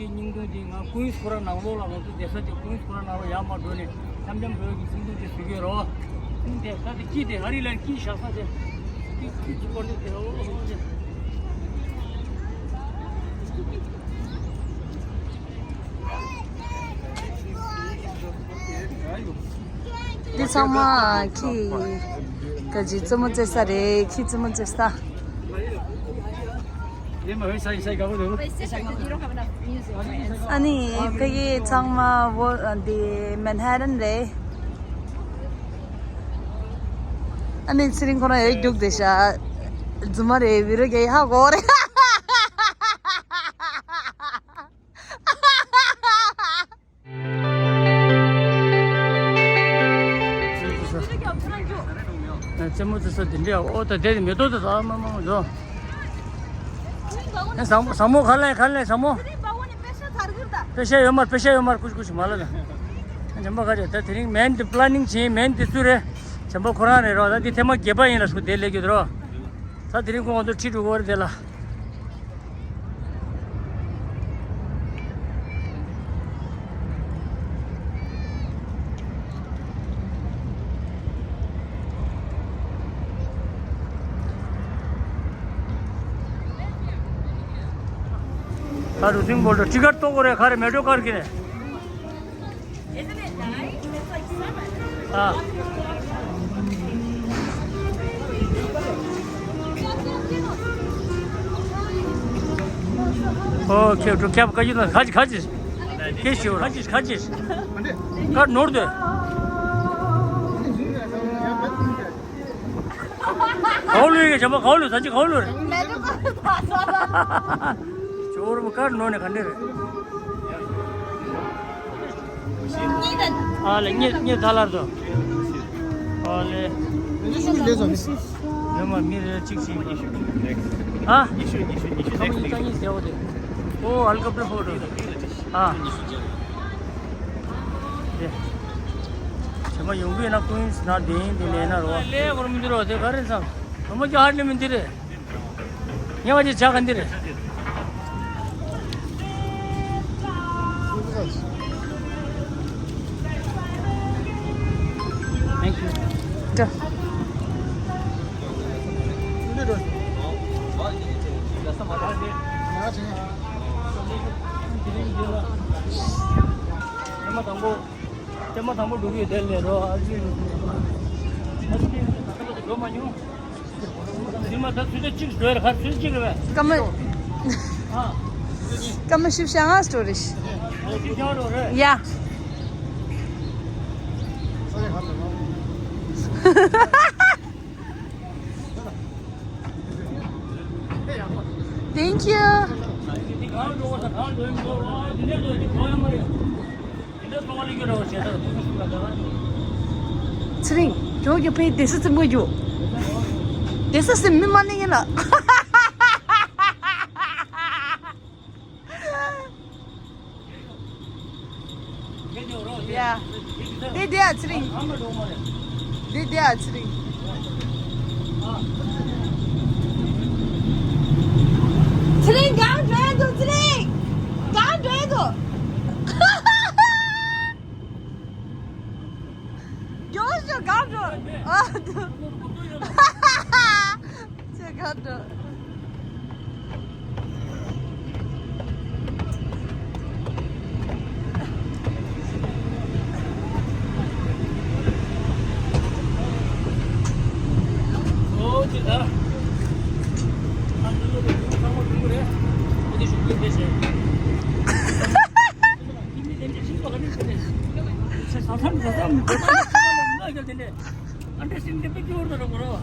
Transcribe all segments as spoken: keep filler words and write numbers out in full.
སྙིང་དོན་དེ་ང་ཀུན་སྐོར་ནང་ལོགས་ལ་ང་ཚོ་བསྡད་ས་དེ་ཀུན་སྐོར་ནང་ལོགས་ཡར་མར་འགྲོ་ནས་འཆམ་འཆམ་འགྲོ་ཡག་གི་སྙིང་དོན་དེ་ཞུ་གི་ཡོད་རེད་བ། ཀུན་དེ་ས་དེ་སྐྱིད་དེ་ཨ་རི་ལ་སྐྱིད་བཞག་ས་དེ་སྐྱིད་སྐྱིད་སྐོར་དེ་དེ་འོ་འོ་འོ། འདི་ཚང་མ་ཁྱི་ག་ཅི་རྩེད་མོ་རྩེ་ས་རེད། ཁྱི་རྩེད་མོ་རྩེ་ས། ཨ་ནི་ཕ་གི་ཚང་མ་འོ་འདི་མན་ཧ་ཊན་རེད། ཨ་ནི་ཚེ་རིང་ཁོ་རང་ཡོད་རྒྱུགས་བསྡད་ཤག་རྫུན་མ་རེད། བི་རོ་རྒྱག་ཧ་གོ་རེད། རྩེད་མོ་རྩེ་ས་དེ་འདྲ། ཨོ་ད་དེ་མེ་ཏོག་ད་ད་མ་མ་མ་འགྲོ། ཨ་ཟ་མོ་ཟ་མོ་ག་ལེ་ག་ལེ་ཟ་མོ། པེ་ཤ་ཡོད་མར་པེ་ཤ་ཡོད་མར་ཀུཆ་ཀུཆ་མ་ལ་ད། བྱམས་པ་ག་རེ་ད་དེ་རིང་མན་དེ་པི་ལ་ནིང་བྱེད་མན་དེ་སུ་རེད། བྱམས་པ་ཁོ་རང་རེད་རོ། ད་འདི་ཐེངས་མ་བརྒྱད་པ་ཡིན་ལ་སུ་དེ་ལས་རྒྱུ་དེ་རོ། ད་དེ་རིང་ཁོང་ཚོ་ཁྲིད་འགྲོ་གི་རེད་དེ་ལ། ད་རུ་སིང་བོལ་ཏི་ཊི་ཀེཊ་གཏོང་དགོས་རེད། ག་རེ་མེ་ཏྲོ་ཀར་གི་རེད། Isn't it nice? It's like summer. ཨ། ཨོ་ཁེ་ཏུ་ཁེབ་ཀ་ཡིན་ན་ཁ་ཅིག་ཁ་ཅིག་ཁེ་ཤིའོ་ཁ་ཅིག་ཁ་ཅིག་ཀར་ནོར་དེ། གའུ་ལུས་ཀྱི་བྱམས་པ་གའུ་ལུས་ད་ཅི་གའུ་ལུས་རེད། མེ་ཏོག་ག་ལུས་ད་ས་ད། ཅོར་མོ་ཀར་ནོར་ནས་ག་འདྲ་རེད། ཨ་ལེ་གཉིས་གཉིས་ཐ་ལར་དུ། ཨ་ལེ། ཡོད་མ་མི་རེ་གཅིག་གཅིག་ཨ། ཁ་མོ་གཉིས་ཀ་གཉིས་ཟེར་བ་དེ། ཨོ་ཧེ་ལི་ཀོབ་ཊར་ཕོ་ཊོ། ཨ། དེ། བྱེ་མ་ཡོང་གི་ཡོད་ན་ཀུན་སི་ན་བདེན་དེ་ལས་ན་རོ། ལས་བར་མི་འདི་རོ་དེ་ག་རེ་བསམ། བུ་མོ་ཀྱི་ཧ་ལས་མི་འདི་རེད། ངས་བ་ཅི་བྱ་ག་འདི་རེད། Thank you. ཐེངས་མ་དང་པོ། ཐེངས་མ་དང་པོ་འགྲོ་གི་ཡོད་དེ་ལས་རོ། ཨ་ཙི། ཨ་ཙི། འགྲོ་མ་མྱོང་། འདི་མ་ད་ཚོད་ཚོད་གཅིག་འགྲོ་ཡར་ཁར་ཚོད་གཅིག་རེད་པས། ཀ་མ། ཨ། ཀ་མ་ཤིབ་ཤ་ང་སི་ཊོ་རི་ཤི། ཨ་ཤིབ་ཤ་རོ་རེད། ཡ། Thank you. ཚེ་རིང་། ཇོ་ཇོ་ཕའི་བསྡད་ས་ཙམ་པོ་ཇོ། བསྡད་ས་སེམས་མི་མ་ནི་ཡིན་ལ། ཡ། དེ་དེ་ཨ་ཚེ་རིང་། དེ་དེ་ཨ་ཚེ་རིང་། ཚེ་རིང་གང་འགྲོ་ཡ་འདུག་ཚེ་རིང་། གང་འགྲོ་ཡ་འདུག་མགྱོགས་ཤོག་གང་འགྲོ། ཨ་འདུག་ཚེ་གང་འགྲོ། Understand the big order of Rava.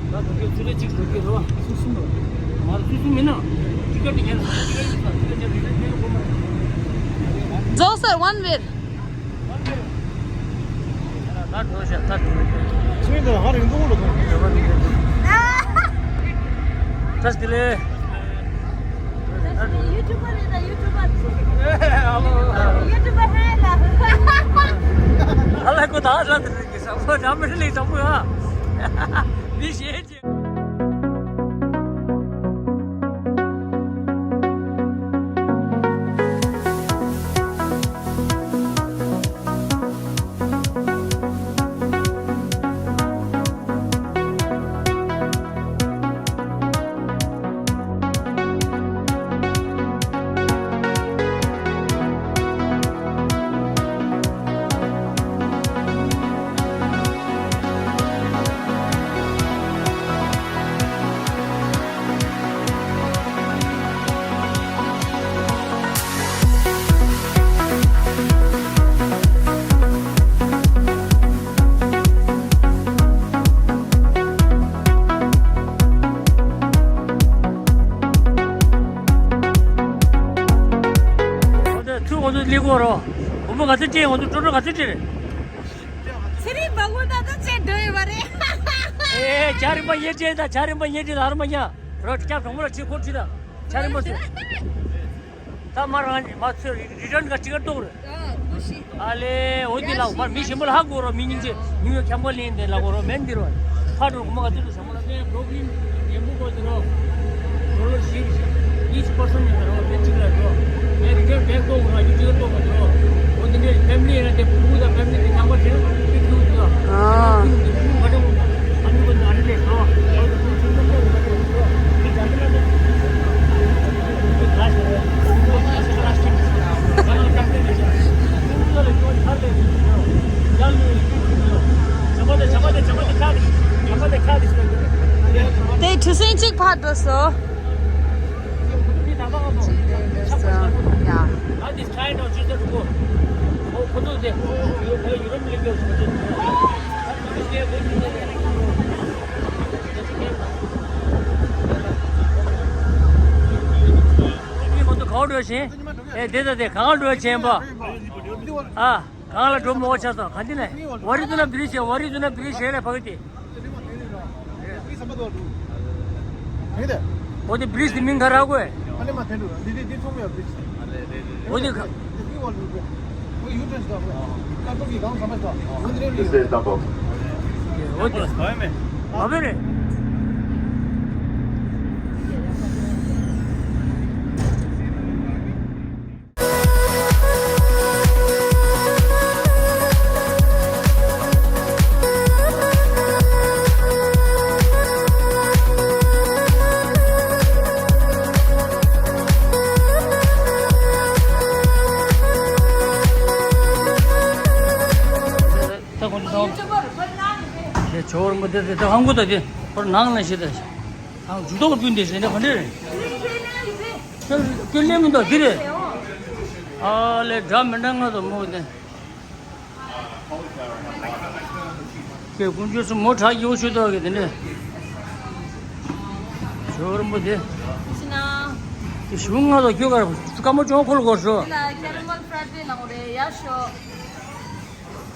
ད་དུང་ཚུར་ལ་གཅིག་འགྲོ་གི་རེད་བ། སུ་སུ་འགྲོ། ང་ཚོ་སུ་སུ་མིན་ན། ཅི་ག་དེ་ཁྱེད་ལ་ཅི་ག་ཡིན་ས་ཅི་ག་ཅི་རེད་ཅི་ག་གོ་མ་རེད། རྫོགས་སར་ཝན་ཝེ། ད་འགྲོ་ཤག་ད་འགྲོ། ཆོས་འདི་ཧ་རིང་པོ་ལ་ཐོན་ཡོད་པ་རེད། བཀྲ་ཤིས་བདེ་ལེགས། YouTuber རེད་ད། YouTuber། YouTuber ཧེ་ལ། ཨ་ལ་ཀོ་ད་ལ་དེ་རིགས་ཀྱི་བཟང་པོ་འདྲ་མི་ལེགས་བཟང་པོ་ཡ། མི་ཞེ་ཅིག་གོ་རོ། བུ་མོ་ག་ཚོད་སྤྲད། ང་ཚོ་སྤྲོ་སྤྲོ་ག་ཚོད་སྤྲད་རེད། ཚེ་རིང་བ་གུ་ད་ད་ཆེ་འགྲོ་ཡོད་པ་རེད། ཨེ་ཇ་རིན་པ་ཡེ་སྤྲད། ད་ཇ་རིན་པ་ཡེ་སྤྲད། ད་ཨར་མ་ཉ་རོ་སྐྱབས་གྲོང་མོ་ལ་ཁྲིད་ཁོ་ཁྲིད། ད་ཇ་རིན་པ་ཚོད། ད་མར་ང་མ་ཚོད་རི་ཊརན་ག་ཅིག་ག་གཏོང་རེད། ཨ་ལེ་འོ་དེ་ལ་མར་མི་ཞིམ་པོ་ལ་ཧ་གོ་རོ། མི་སྙིང་རྗེ། ཉུ་ཡོག་ཁྱམས་ཁ་ལེན་དེ་ལ་གོ་རོ་མེན་འདི་རོ། ཕ་འགྲོ་གོ་མ་ག་ཚོད་རེད་ཟ་མ་ལ། ངས་པོ་རོབ་ལེམ་ཡོད་པོ་གོ་ཟེར་རོ། ཌོ་ལར་བཞི་བཞི། ཨིཆ་པར་སན་ཡོད་རོ། མི་གཅིག་ལ་རོ། ངས་རི་ཊརན་བེག་གཏོང་རོ། ཡུ་ཊུབ་གཏོང་གོ་ཟེར་རོ། འོ་དེ་འདྲའི་ཕེ་མི་ལི་ཡིན་ན་དེ་ཕྲུ་གུ་དང་ཕེ་མི་ལི་དེ་ཚང་མ་དེ་ལ་ཨ་ཕྲུ་གུ་དེ་ཕྲུ་གུ་ག་འདྲ་འོང་། ཨ་ནུ་ག་འདྲ་ཨ་ནི་ལས་རོ། འོ་དེ་ཕྲུ་གུ་ཚང་མ་དེ་ག་འདྲ་འོང་། མི་ག་འདྲ་ལ་དེ་ཕྲུ་གུ་ག་ཤ་ར་ཤ་ག་ལ་ཀྲག་ཏེ་ལས་ཤ། ཕྲུ་གུ་ལ་ལས་ཀྱོ་ཐར་ལས་ཡ་ལུ་ཡ་ལུ་ཡ། དེ་ཁྲི་སེང་གཅིག་ཕར་འགྲོ་སོང་། ཡ། ཨེ་དེ་ད་དེ་གང་འགྲོ་ཆེན་པོ། ཨ། གང་ལ་འགྲོ་མོ་ཆ་སོང་ག་འདི་ནས། ཝ་རི་ཛུ་ན་བི་རི་ཇི་བྱས། ཝ་རི་ཛུ་ན་བི་རི་ཇི་ལས་ཕ་གི་དེ། འོ་དེ་བི་རི་ཇི་དེ་མིང་ག་ར་གོ་ཨེ། འོ་དེ་ག། འོ་དེ། བ་བེ་རེད། ད་ཁོང་ཚོ་དང་། དེ་ཇོ་བོ་རིན་པོ་ཆེ་དེ་ཧང་གོ་ད་དེ་ཁོར་ནང་ན་ཤི་ད། ཨང་ཇུ་ཏོག་སྤུན་དེ་ཟེར་ན་ག་འདྲ་རེད། ཀྱོན་ལེ་མི་འདུག་འདི་རེད། ཨ་ལེ་འདྲ་མི་འདྲ་ང་དང་མོ་དེ། ཁྱེད་དཀོན་མཆོག་སུ་མོ་དྲག་ཡོད་ཤོད་དོ་གི་དེ་འདྲ། ཞོ་རིན་པོ་དེ། ཤི་ན། དེ་ཞུ་ང་དང་ཁྱོད་གར་སྐར་མ་ཅུང་ཁོལ་གོར་ཤོ། ལ་ཁེ་ར་མལ་ཕྲ་ཏེ་ལང་རེ་ཡ་ཤོ།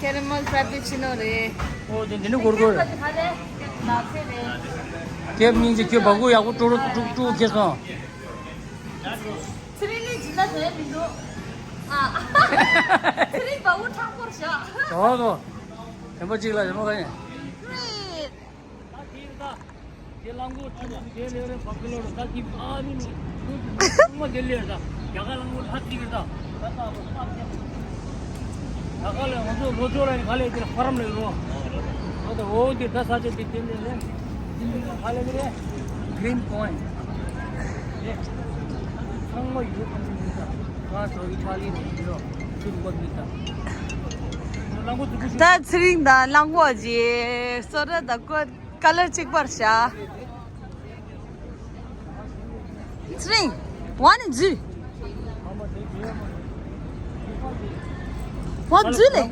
ཁེ་ར་མལ་ཕྲ་ཏེ་ཆི་ནོ་རེད། ཨོ་དེ་འདི་ནི་གོར་གོར། ཁ་ཁ་རེ། ལ་ཁེ་རེ། ཁེབ་སྙིང་རྗེ་ཁྱོད་བ་གུ་ཡག་པོ་ཀྲུག་ཀྲུག་ཀྲུག་ཁེ་སོང་། ཚེ་རིང་ལས་སྦྱིན་བདག་དོན་མི་འདུག་ཨ། ཚེ་རིང་བ་གུ་མཁྲེགས་པོར་བཞག་དོ་དོ། དེ་མོ་གཅིག་ལ་དེ་མོ་ག་ཡིན། ད་དེ་རེད་ད། དེ་གླང་གོག་ཁྲིམས་དེ་ལས་རེད་བབ་ཀི་ལོ་རེད་ད། དེ་ཨ་ནི་ནི་ཚང་མ་དེ་ལས་རེད་ད། རྒྱ་གར་གླང་གོག་ལྷ་གཅིག་རེད་ད། ད་ད་ད་ག་ལས་ང་ཚོ་ལོ་ཅོག་ལ་ནི་ག་ལས་དེ་ལ་ཧ་རམ་ལས་རོ། ད་ད་འོ་དེ་ད་ས་ཆ་དེ་དེ་ལས་རེད། དེ་ལས་ག་ལས་རེད། གྷི་རིན་ཀོ་ཡིན། ཚང་མ་ཡུ་རོབ་ཁམས་ཚན་ཡིན་ད། ང་ཚོ་ཨི་ཊ་ལི་ནས་ཡིན་རོ། ཚུར་འགོ་མི་ད། གླང་གོག་ཚུར་ཁུ་ཤུ། ད་ཚེ་རིང་དང་གླང་གོག་གི་སོ་ར་དང་ཀོ་ཀ་ལར་གཅིག་པར་བྱ། ཚེ་རིང་། ཝ་ནི་ཛུ། ཝ་ཛུ་ལེ།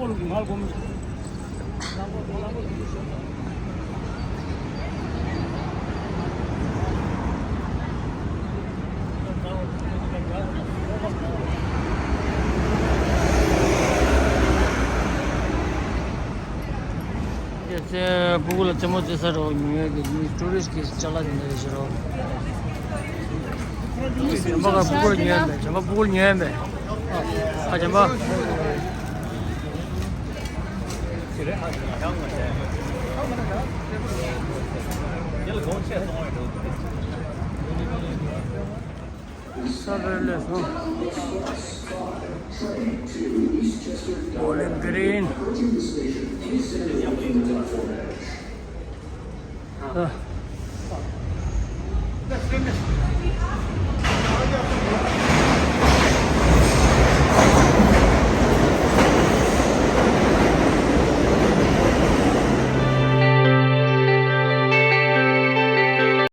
ཨེ་ཙེ་སྤུ་གུ་ལ་རྩེད་མོ་རྩེ་ས་རོ། ཉོ་ཡ་གི་མི་ཊུ་རི་སི་གི་ཅ་ལག་དེ་འདྲ་རེད་ཤི་རོ། ཇམ་པ་ག་སྤུ་གུ་ལ་ཉོ་ཡ་མེད། ཇམ་པ་སྤུ་གུ་ལ་ཉོ་ཡ་མེད། ཨ་ཇམ་པ། ས་བོན་ལས་སོང་། Bowling Green. ཨ།